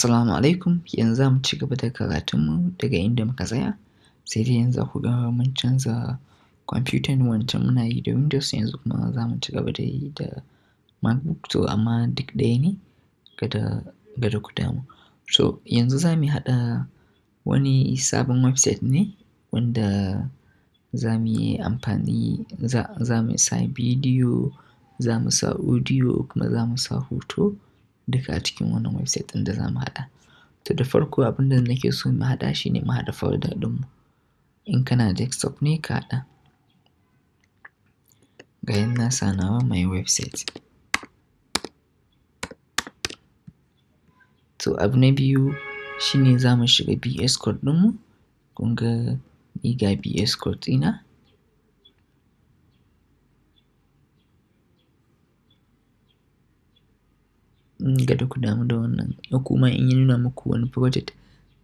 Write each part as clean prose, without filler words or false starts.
Assalamu alaikum, yanzu za mu ci gaba da karatunmu daga inda muka tsaya. Sai dai yanzu za ku ga mun canza kwamfutan, wancan muna yi da Windows, yanzu kuma za mu ci gaba da yi da MacBook, to amma duk ɗaya ne, kada ku damu. So yanzu za mu haɗa wani sabon website ne wanda za mu yi amfani, za mu sa bidiyo, za mu sa audio, kuma za mu sa hoto duka a cikin wannan website ɗin da za mu haɗa. To da farko abin da nake so mu haɗa shi ne mu haɗa folder ɗinmu. In kana desktop ne ka haɗa. Ga yan na sa nawa my website. To abu na biyu shi ne za mu shiga VS Code ɗinmu. Kun ga ni ga VS Code ɗina. Kada ku damu da wannan. Kuma in ya nuna muku wani project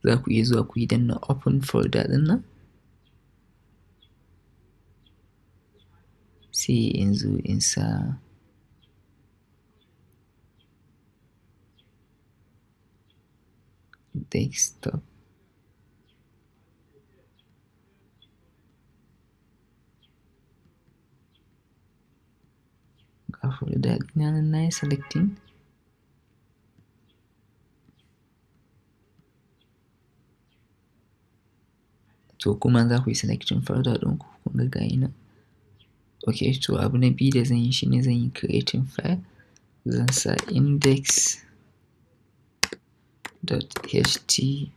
za ku iya zuwa ku yi danna open folder ɗin nan. Sai in zo in sa desktop. Ga folder ɗina nan na yi selecting. To kuma za ku yi selecting folder ɗinku, kun ga gayi nan. Okay, to abu na biyu da zan yi shi ne zan yi creating file. Zan sa index dot H T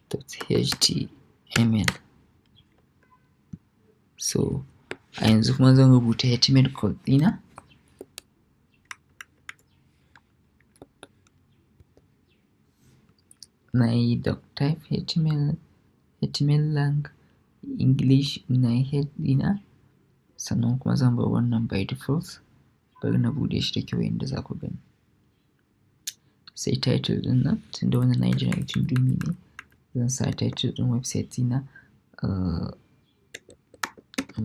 dot H T M L. So a yanzu kuma zan rubuta HTML code ɗina. Na yi doc type HTML, HTML lang, English na yi head ɗina. Sannan kuma zan bar wannan by default. Bari na buɗe shi da kyau yanda za ku gani. Sai title ɗin nan, tunda wannan na yi generating dummy ne, zan sa title ɗin website ɗina,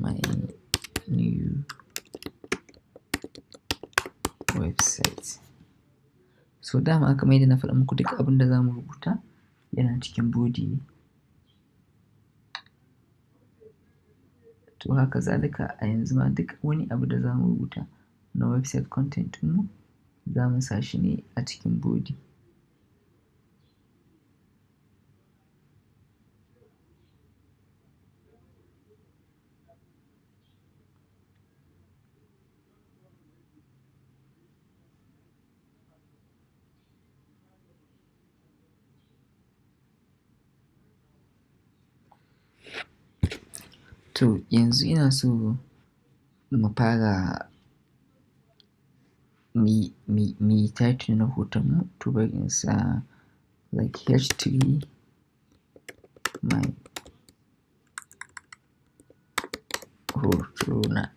my new website. So dama kamar yadda na faɗa muku duk abin da za mu rubuta yana cikin body ne. To haka zalika a yanzu ma duk wani abu da za mu rubuta na website content ɗinmu za mu sa shi ne a cikin body. To yanzu ina so mu fara mi title na hoton mu. To bari in sa like h3 my hotona.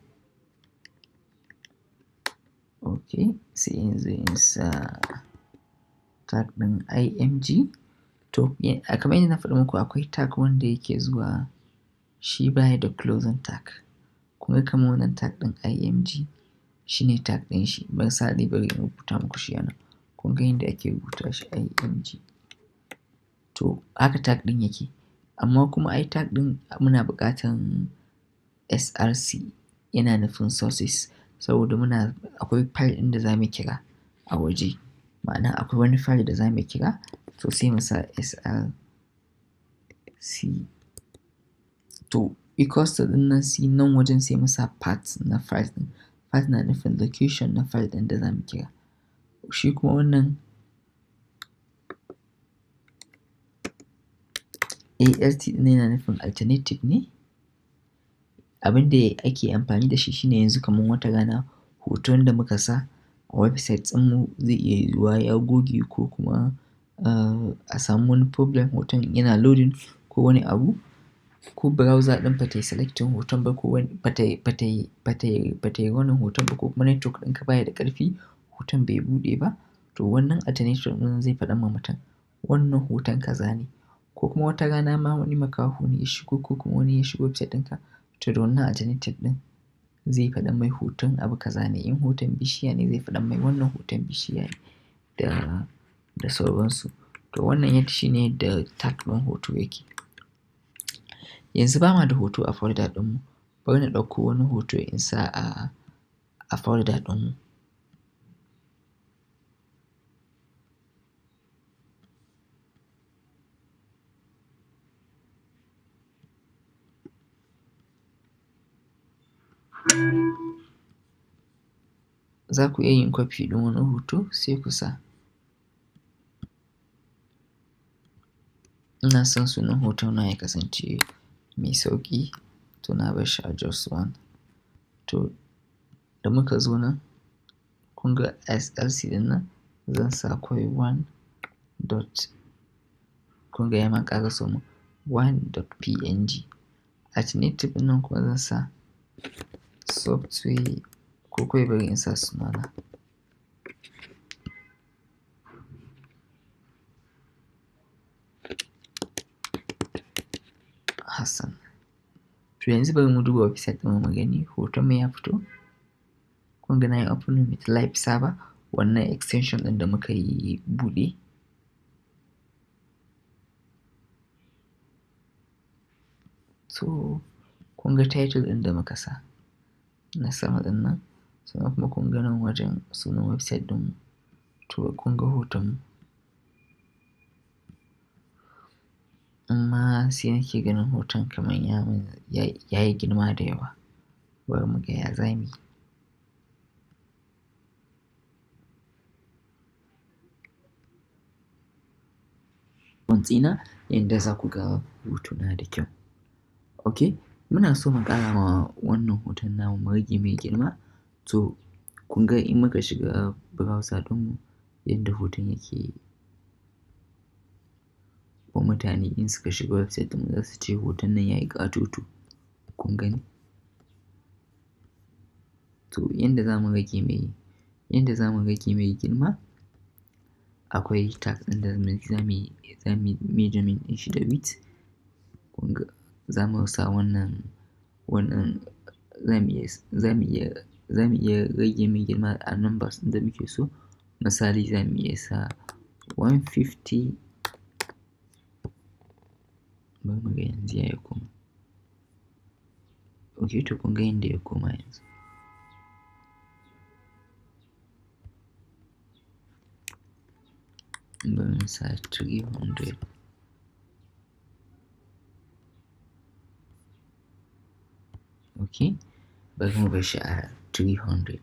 Okay, sai yanzu in sa tag ɗin img. To kamar yadda na faɗa muku akwai tag wanda yake zuwa shi baya da closing tag. Kun ga kamar wannan tag ɗin img shine tag ɗin shi. Ban sa dai bari in rubuta muku shi a nan. Kun ga yadda ake rubuta shi img. To haka tag ɗin yake. Amma kuma ai tag ɗin muna buƙatan src yana nufin sources saboda akwai file ɗin da za mu kira a waje. Ma'ana akwai wani file da za mu kira, to sai mu sa src. To equals to ɗin nan C nan wajen sai mu sa path na file ɗin. Path na nufin location na file ɗin da za mu kira. Shi kuma wannan alt ɗin yana nufin alternative ne. Abin da ake amfani da shi shine yanzu kamar wata rana hoton da muka sa a website ɗinmu zai iya yiwuwa ya goge ko kuma a samu wani problem hoton yana loading ko wani abu, ko browser ɗin ba ta yi selecting hoton ba ko wani ba ta yi running hoton ba ko kuma network ɗinka baya da ƙarfi hoton bai buɗe ba. To wannan alternative ɗin zai faɗa ma mutum wannan hoton kaza ne. Ko kuma wata rana ma wani makaho ne ya shigo ko kuma wani ya shigo website ɗinka, to da wannan alternative ɗin zai faɗa mai hoton abu kaza ne. In hoton bishiya ne zai faɗa mai wannan hoton bishiya ne da da sauransu. To wannan yadda shi ne yadda tag ɗin hoto yake. Yanzu ba ma da hoto a folder ɗinmu, bari na ɗauko wani hoto in sa a folder ɗinmu. Za ku iya yin copy ɗin wani hoto sai ku sa. Ina son sunan hoton na ya kasance mai sauƙi, to na bar shi a just one. To da muka zo nan, kun ga SLC ɗin nan zan sa kawai one dot, kun ga ya ma ƙara so mun 1.png. At native ɗin nan kuma zan sa software ko kawai bari in sa sunana. Hassan. To yanzu bari mu duba website ɗin mu gani hoton mu ya fito. Kun ga na yi opening with live server, wannan extension ɗin da muka yi buɗe. So kun ga title ɗin da muka sa na sama ɗin nan, sannan kuma kun ga nan wajen sunan website ɗin mu. To kun ga hoton mu. Amma sai nake ganin hoton kamar ya yi girma da yawa. Bari mu ga ya zamu yi. Ɗina yanda za ku ga hotuna da kyau. Ok, muna so mu ƙara ma wannan hoton namu mu rage mai girma. To kun ga in muka shiga browser ɗinmu yadda hoton yake, ko mutane in suka shiga website ɗinmu za su ce hoton nan ya yi ƙatoto. Kun gani? To yanda za mu rage mai, yanda za mu rage mai girma, akwai tag ɗin da za mu yi measurement ɗin shi da width. Kun ga za mu sa wannan, wannan za mu iya rage mai girma a numbers ɗin da muke so. Misali za mu iya sa 150. Bari mu ga yanzu ya koma. Ok, to kun ga yanda ya koma yanzu. Bari mu sa 300. Ok, bari mu bar shi a 300.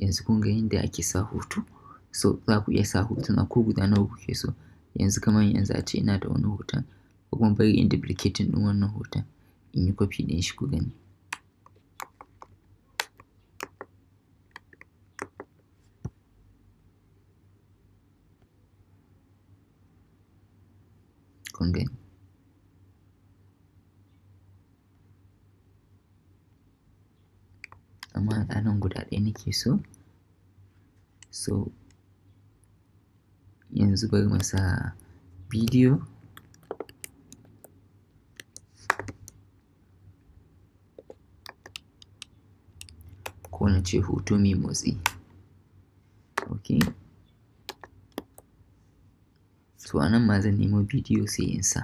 Yanzu kun ga yanda ake sa hoto. So za ku iya sa hotuna ko guda nawa kuke so. Yanzu kamar yanzu ace ina da wani hoton, ko kuma bari in duplicating ɗin wannan hoton in yi copy ɗin shi ku gani. Kun gani? Amma a nan guda ɗaya nake so. So yanzu bari mu sa bidiyo. Ko na ce hoto mai motsi. Ok. So a nan ma zan nemo bidiyo sai in sa.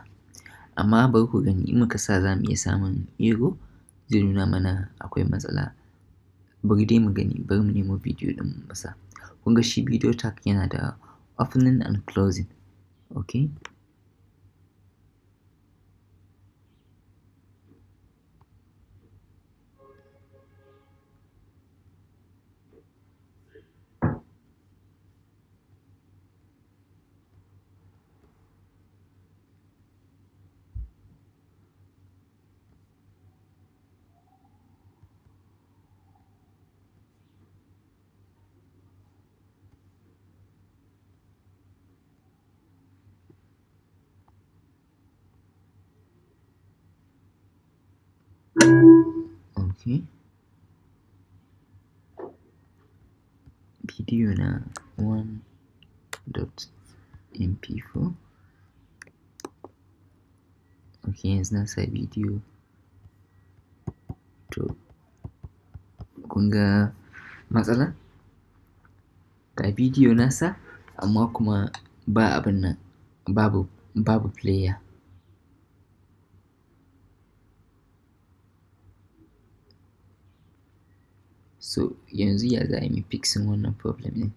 Amma bari ku gani in muka sa za mu iya samun error, zai nuna mana akwai matsala. Bari dai mu gani, bari mu nemo bidiyo ɗin mu sa. Kun ga shi bidiyo tag yana da opening and closing. Ok. Okay. Bidiyo na 1.mp4. Ok, yanzu na sa bidiyo. To kun ga matsala? Ga bidiyo na sa amma kuma ba abin nan, babu player. So yanzu ya za a yi fixing wannan problem ɗin?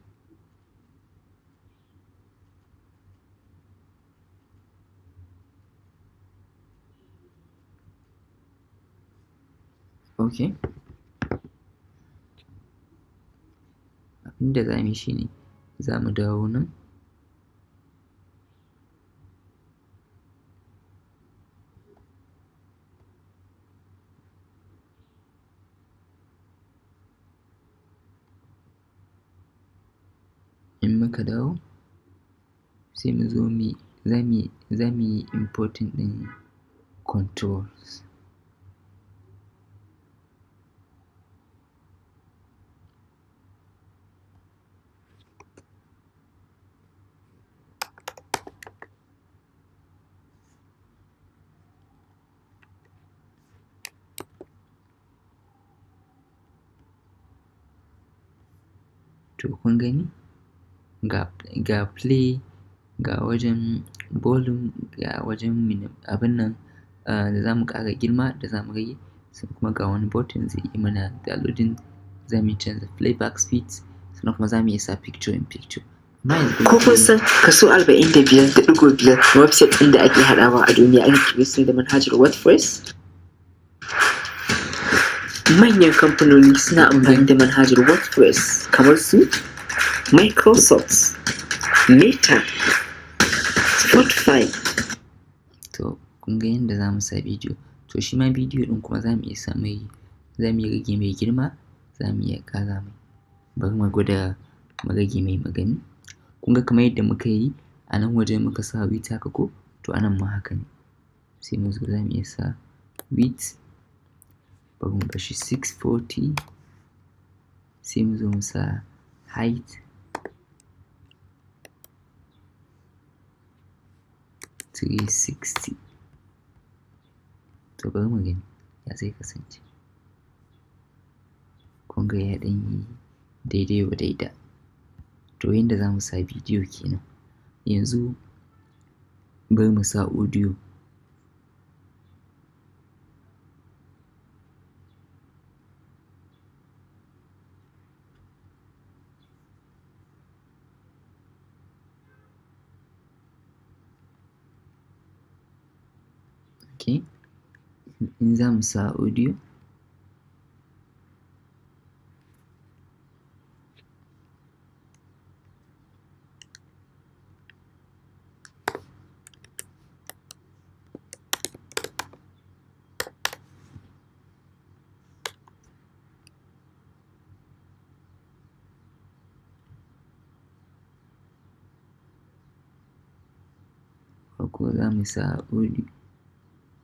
Okay. Abin da za mu yi shi ne za mu dawo nan, in muka dawo sai mu zo mu za mu yi importing ɗin controls. To kun gani ga play, ga wajen volume, ga wajen abin nan da za mu ƙara girma da za mu rage, sai kuma ga wani button zai yi mana downloading, za mu canza playback speed, sannan kuma za mu iya sa picture in picture. Ko kun san kaso 45.5 na website ɗin da ake haɗawa a duniya an ƙirƙire su da manhajar WordPress? Manyan kamfanoni suna amfani da manhajar WordPress kamar su Microsoft, Meta, Spotify. To kun ga yadda za mu sa bidiyo. To shi ma bidiyo ɗin kuma za mu iya sa mai, za mu iya rage mai girma, za mu iya ƙara mai. Bari mu gwada mu rage mai mu gani. Kun ga kamar yadda muka yi a nan wajen muka sa width haka ko? To a nan ma haka ne. Sai mu zo za mu iya sa width, bari mu bashi 640, sai mu zo mu sa height 360. To bari mu gani ya zai kasance. Kun ga ya ɗan yi daidai wa daida. To yanda za mu sa bidiyo kenan. Yanzu bari mu sa audio. Okay. In za mu sa audio, farko za mu sa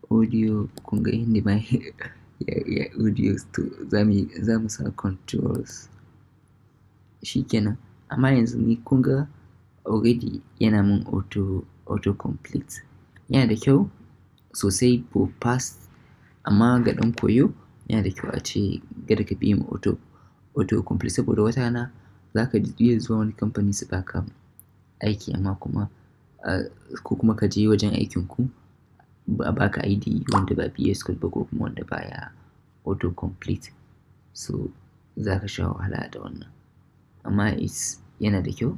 audio, kun ga inda ma ya audio, to za mu sa controls. Shikenan. Amma yanzu ni kun ga already yana mun auto complete. Yana da kyau sosai for fast, amma ga ɗan koyo yana da kyau a ce kada ka biye ma auto complete, saboda wata rana za ka iya zuwa wani kamfani su baka aiki, amma kuma ko kuma ka je wajen aikinku a baka ID wanda ba VS Code ba ko kuma wanda baya auto complete. So za ka sha wahala da wannan. Amma yana da kyau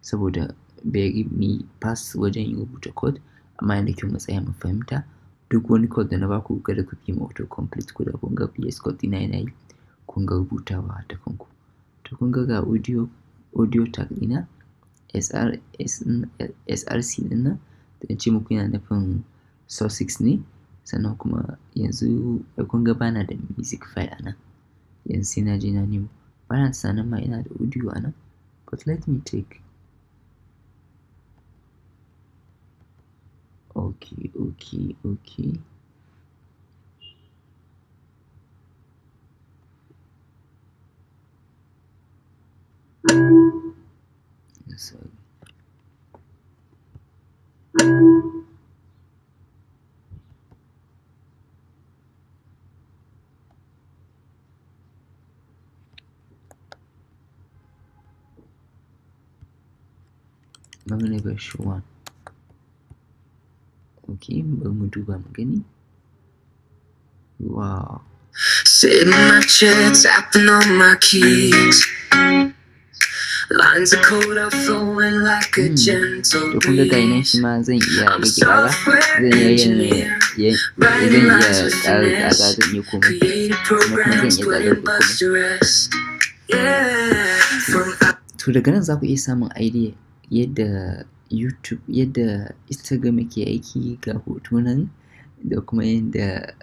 saboda bai mi pass wajen yin rubuta code, amma yana da kyau mu tsaya mu fahimta duk wani code da na baku kada ku bi ma auto complete, ko da kun ga VS Code ɗina yana yi kun ga rubutawa da kanku. To kun ga audio tag ɗina SRC ɗin nan da in ce muku yana nufin sources ne, sannan kuma yanzu kun ga bana da music file a nan. Yanzu sai na je na nemo. Bana tunanin ma ina da audio a nan, but let me check. Okay. Sorry. Bari na bar shi 1. Ok, bari mu duba mu gani. Wow. Sitting in my chair, tapping on my keys. Lines of code are flowing like a gentle To, kun ga ga nan breeze. shi ma zan iya I'm a rage ƙara, software zan iya yin engineer, zan writing iya lines with ƙara ƙara, finesse. zan iya komai. Creative Sannan kuma zan programs, iya zaɓar putting komai. bugs to rest. Yeah, from To, daga nan za ku iya samun idea yadda YouTube, yadda Instagram yake aiki, ga hoto nan, da kuma yadda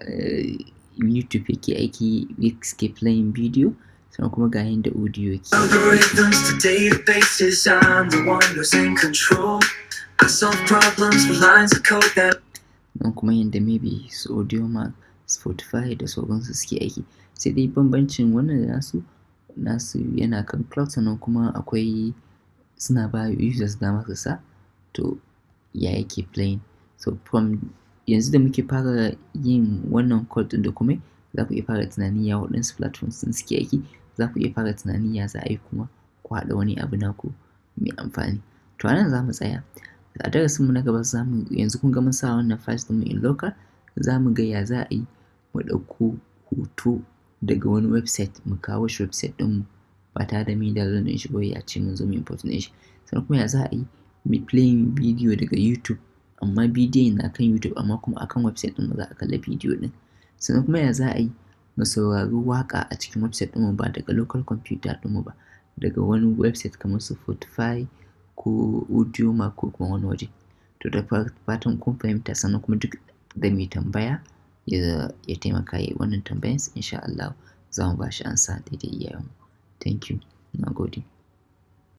YouTube yake aiki, yake playing video, sannan kuma ga yadda audio yake aiki. Algorithms to databases, I'm the one who's in control. I solve problems with lines of code that Nan kuma yadda maybe su Audiomack, Spotify da sauransu suke aiki. Sai dai bambancin wannan da nasu, nasu yana kan cloud, sannan kuma akwai suna ba users dama su sa to ya yake playing. So from yanzu da muke fara yin wannan code ɗin da komai, za ku iya fara tunanin ya waɗansu platforms ɗin suke aiki, za ku iya fara tunanin ya za a yi kuma ku haɗa wani abu naku mai amfani. To, a nan za mu tsaya. A darasinmu na gaba za mu, yanzu kun ga mun sa wannan files ɗinmu in local, za mu ga ya za a yi mu ɗauko hoto daga wani website mu kawo shi website ɗinmu ba tare da mun yi download ɗin shi ba, ya ce mun zo mu import ɗin shi. Sannan kuma ya za a yi mu playing bidiyo daga YouTube, amma bidiyon na kan YouTube amma kuma akan website ɗinmu za a kalla bidiyo ɗin. Sannan kuma ya za a yi mu saurari waƙa a cikin website ɗinmu ba daga local computer ɗinmu ba, daga wani website kamar su Spotify ko Audiomack ko kuma wani waje. To, da fatan kun fahimta, sannan kuma duk da mai tambaya ya taimaka ya yi wannan tambayan, insha Allah za mu ba shi amsa daidai iyawanmu. Thank you. Na gode.